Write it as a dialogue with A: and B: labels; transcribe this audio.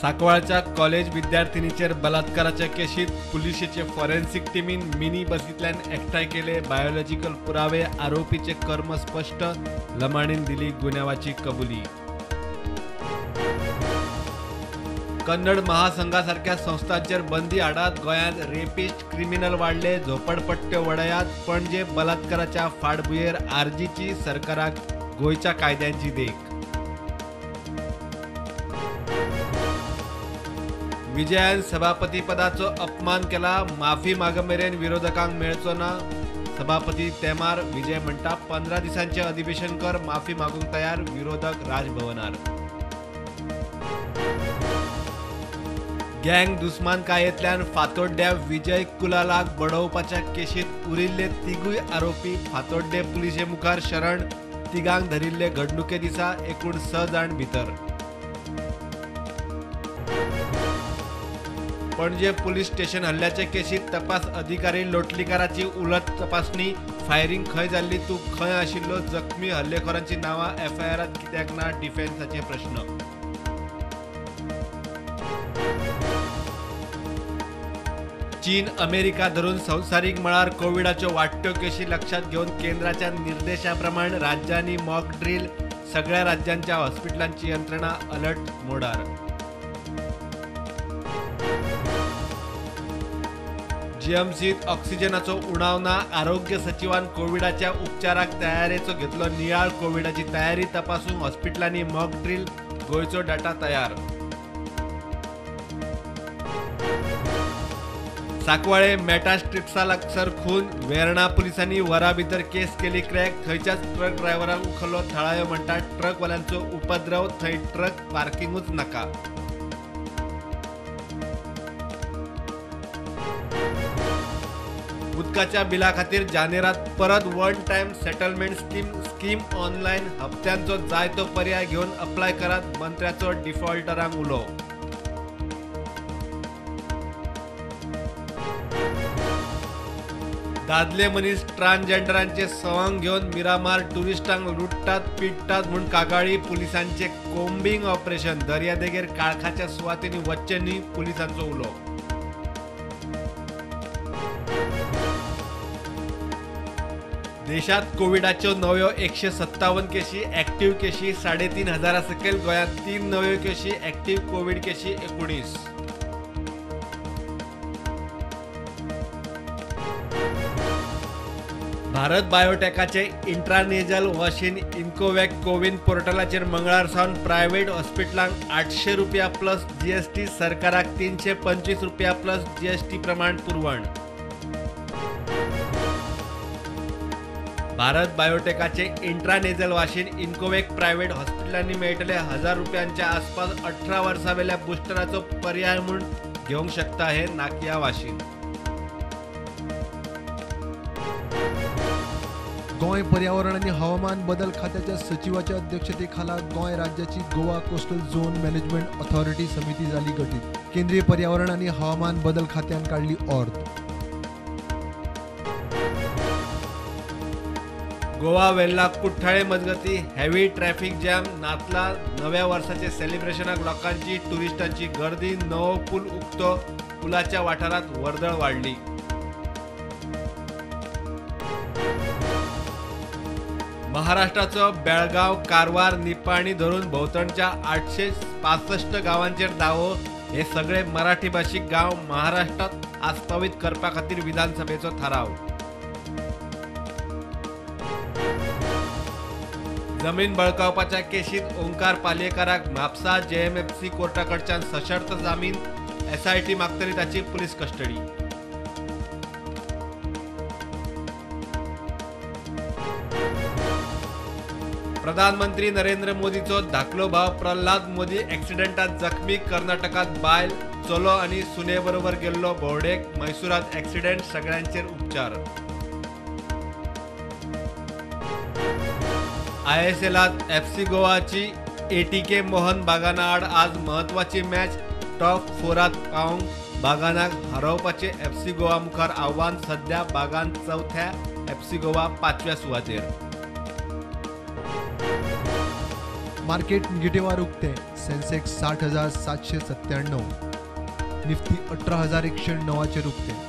A: सांकवाळच्या college विद्यार्थिनीचेर बलात्काराच्या केशीत पुलिशेचे forensic टिमीन mini बसींतल्यान एकठांय केले बायोलॉजिकल पुरावे. आरोपीचे कर्म स्पश्ट. लमाणीन दिली गुन्यांवाची कबुली. कन्नड महासंघासारख्या संस्थांचेर बंदी हाडात. गोंयांत रेपिस्ट क्रिमिनल वाडले. झोपडपट्ट्यो वडयात. पणजे बलात्काराच्या फाटभुंयेर आरजीची सरकाराक गोंयच्या कायद्यांची देख. विजयान सभापतीपदाचो अपमान केला. माफी मागमेरेन विरोधकांक मेळचो ना. सभापती तेमार. विजय म्हणटा 15 दिसांचे अधिवेशन कर, माफी मागूंक तयार. विरोधक राजभवनार. गँग दुस्मानकायेंतल्यान फातोड्ड्या विजय कुलालाक बडोवपाच्या केशीत उरिल्ले तिगूय आरोपी फातोड्डे पुलिशे मुखार शरण. तिगांक धरिल्ले घडणुके दिसा एकूण 6 जाण भितर. पणजे पुलीस स्टेशन हल्ल्याचे केशीत तपास अधिकारी लोटलीकाराची उलट तपासणी. फायरिंग खंय जाल्ली, तूं खंय आशिल्लो, जखमी हल्लेखोरांची नांवां एफआयआरांत कित्याक ना, डिफेन्साचे प्रश्न. चीन अमेरिका धरून संवसारीक मळार कोविडाच्यो वाडट्यो केशी लक्षांत घेवन केंद्राच्या निर्देशा प्रमाण राज्यांनी मॉक ड्रील. सगळ्या राज्यांच्या हॉस्पिटलांची यंत्रणा अलर्ट मोडार. जीएमसीत ऑक्सिजनाचो उणाव ना. आरोग्य सचिवान कोविडाच्या उपचाराक तयारेचो घेतलो नियाळ. कोविडाची तयारी तपासूंक हॉस्पिटलांनी मॉक ड्रील. गोंयचो डाटा तयार. सांकवाळे मेटा स्ट्रिप्सा लागसर खून. वेर्णा पुलिसांनी वरा भितर केस केली क्रॅक. थंयच्याच ट्रक ड्रायव्हराक उखल्लो. थळावे म्हणटात ट्रकवाल्यांचो उपद्रव, थंय ट्रक पार्किंगूच नाका. उदकाच्या बिला खातीर जानेरात परत one time settlement scheme. Scheme online हप्त्यांचो जाय तो पर्याय घेवन अप्लाय करात. मंत्र्याचो डिफॉल्टरांक उलो. दादले मनीस ट्रान्सजेंडरांचे सवंग घेवन मिरामार टुरिस्टांक लुट्टात पिडटात म्हूण कागाळी. पुलिसांचे कोम्बिंग ऑपरेशन. दर्यादेगेर काळखाच्या सुवातींनी वच्चें न्ही, पुलिसांचो उलो. देशात कोविडाच्यो नव्यो 157 केशी. ऍक्टिव्ह केशी 3500 सकयल. गोंयांत 3 नव्यो केशी. ऍक्टिव्ह कोविड केशी 19. भारत बायोटेकाचे इंट्रानेजल वाशीन इन्कोवॅक कोविन पोर्टलाचेर मंगळार सावन प्रायव्हेट हॉस्पिटलांक 800 रुपया प्लस जीएसटी, सरकाराक 325 रुपया प्लस जीएसटी प्रमाण पुरवण. भारत बायोटेकाचे इंट्रानेजल वाशीन इन्कोवॅक प्रायव्हेट हॉस्पिटलांनी मेळटले. 1000 रुपयांच्या आसपास 18 वर्सां वेल्या बुस्टराचो पर्याय म्हूण घेवंक शकता हे नाकिया वाशीन.
B: गोंय पर्यावरण आनी हवामान बदल खात्याच्या सचिवाच्या अध्यक्षतेखाला गोंय राज्याची Goa coastal zone management authority समिती जाली गठीत. केंद्रीय पर्यावरण आनी हवामान बदल खात्यान काडली ऑर्द.
A: गोवा वेल्ला कुठ्ठाळे मजगती हेवी ट्रॅफिक जॅम. नातला नव्या वर्साचे सेलिब्रेशनाक लोकांची टुरिस्टांची गर्दी. नवो पूल उक्तो. पुलाच्या वाठारात वर्दळ वाडली. महाराष्ट्राचो बेळगांव, कारवार, निपाणी धरून भोंवतणच्या 865 गांवांचेर दावो. हे सगळे मराठी भाशीक गांव महाराष्ट्रात आस्पावीत करपा खातीर विधानसभेचो थाराव. जमीन बळकावपाच्या केशीत ओंकार पालयेकाराक म्हापसा जेएमएफसी कोर्टाकडच्यान सशर्त जामीन. एसआयटी मागतली ताची पुलीस कस्टडी. प्रधानमंत्री नरेंद्र मोदीचो धाकलो भाव प्रल्हाद मोदी ॲक्सिडेंटात जखमी. कर्नाटकात बायल, चलो आनी सुने बरोबर गेल्लो भोंवडेक. मैसुरात ॲक्सिडेंट, सगळ्यांचेर उपचार. आयएसएलात एफसी गोवाची एटीके मोहन बागाना आड आज महत्वाची मॅच. टॉप 4 पावंक बागानाक हरोवपाचे एफसी गोवा मुखार आव्हान. सध्या बागान चवथ्या, एफसी गोवा 5व्या सुवातेर.
B: मार्केट निगेटिव्हार उक्तें. सेन्सेक्स 60,797, निफ्टी 18,109 उक्तें.